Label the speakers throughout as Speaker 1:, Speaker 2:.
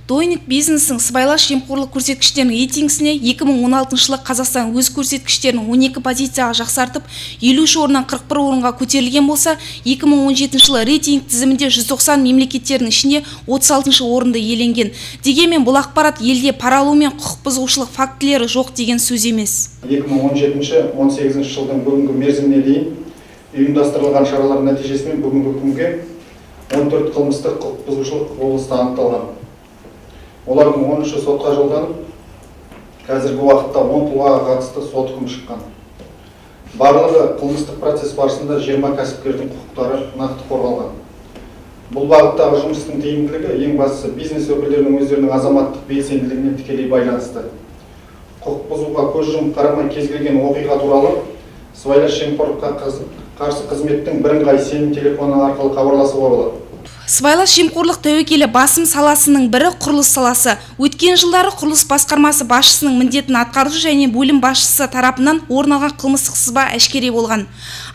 Speaker 1: Doing Business-ің сыбайлас жемқорлық көрсеткіштерінің рейтингісіне 2016 жылы Қазақстан өз көрсеткіштерін 12 позицияға жақсартып, 53 орыннан 41 орынға көтерілген болса, 2017 жылы рейтинг тізімінде 190 мемлекеттердің ішінде 36 орынды иеленген. Дегенмен бұл ақпарат елде пара алу мен құқық бұзушылық фактілері жоқ деген сөз емес.
Speaker 2: 2017-18 жылдың бүгінгі мерзіміне дейін ұйымдастырылған шаралар нәтижесімен бүгінгі күнге 14 қылмыстық құқық бұзушылық облыста анықталған. Олардың 13-і сотқа жолданып, қазіргі уақытта 10 тұлғаға қатысты сот үкімі шыққан. Барлығы қылмыстық процесс барысында 20 кәсіпкердің құқықтары нақты қорғалған. Бұл бағыттағы жұмыстың тиімділігі, ең бастысы, бизнес өкілдерінің өздерінің азаматтық белсенділігіне тікелей байланысты. Құқық бұзуға көз жұмып қарамай, кез келген оқиға туралы сыбайлас жемқорлыққа қарсы қызметтің бірыңғай сенім телефоны арқылы хабарласуға болады.
Speaker 1: Сыбайлас жемқорлық тәуекелі басым саласының бірі – құрылыс саласы. Өткен жылдары құрылыс басқармасы басшысының міндетін атқарушы және бөлім басшысы тарапынан орын алған қылмыстық сызба әшкере болған.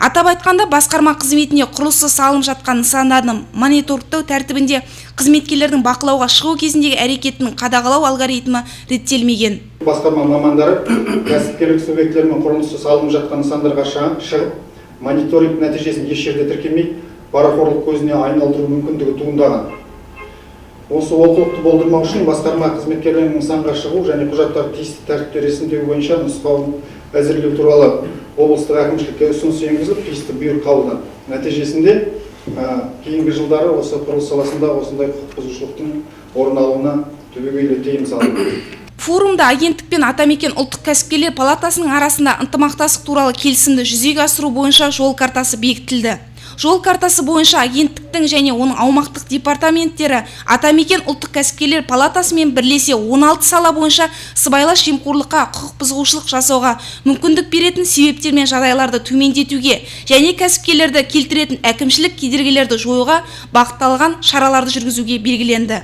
Speaker 1: Атап айтқанда, басқарма қызметінде құрылысы салынып жатқан нысандарды мониторингтау тәртібінде қызметкерлердің бақылауға шығу кезіндегі әрекетінің қадағалау алгоритмі реттелмеген.
Speaker 2: Басқарма мамандары кәсіпкерлік субъектілерімен құрылысы салынып жатқан нысандарға шығып, мониторинг нәтижесін еш жерде тіркемей, парақорлық көзіне айналдыру мүмкіндігі туындаған. Осы олқылықты болдырмау үшін басқарма қызметкерлерінің нысанға шығу және құжаттарды тиісті тәртіпте ресімдеу бойынша нұсқауын әзірлеу туралы облыстық әкімшілікке ұсыныс енгізіліп, тиісті бұйрық қабылданды. Нәтижесінде кейінгі жылдары осы құрылыс саласында осындай құқық бұзушылықтың орын алуына түбегейлі тыйым салынды.
Speaker 1: Форумда агенттік пен Атамекен ұлттық кәсіпкерлер палатасының арасында ынтымақтастық туралы келісімді жүзеге асыру бойынша жол картасы бекітілді. Жол картасы бойынша агенттіктің және оның аумақтық департаменттері Атамекен ұлттық кәсіпкерлер палатасымен бірлесе 16 сала бойынша сыбайлас жемқорлыққа, құқық бұзушылық жасауға мүмкіндік беретін себептер мен жағдайларды төмендетуге және кәсіпкерлерді келтіретін әкімшілік кедергілерді жоюға бағытталған шараларды жүргізуге белгіленді.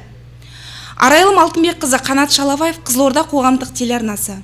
Speaker 1: Арайлым Алтынбекқызы, Қанат Шалабаев, Қызылорда қоғамдық телеарнасы.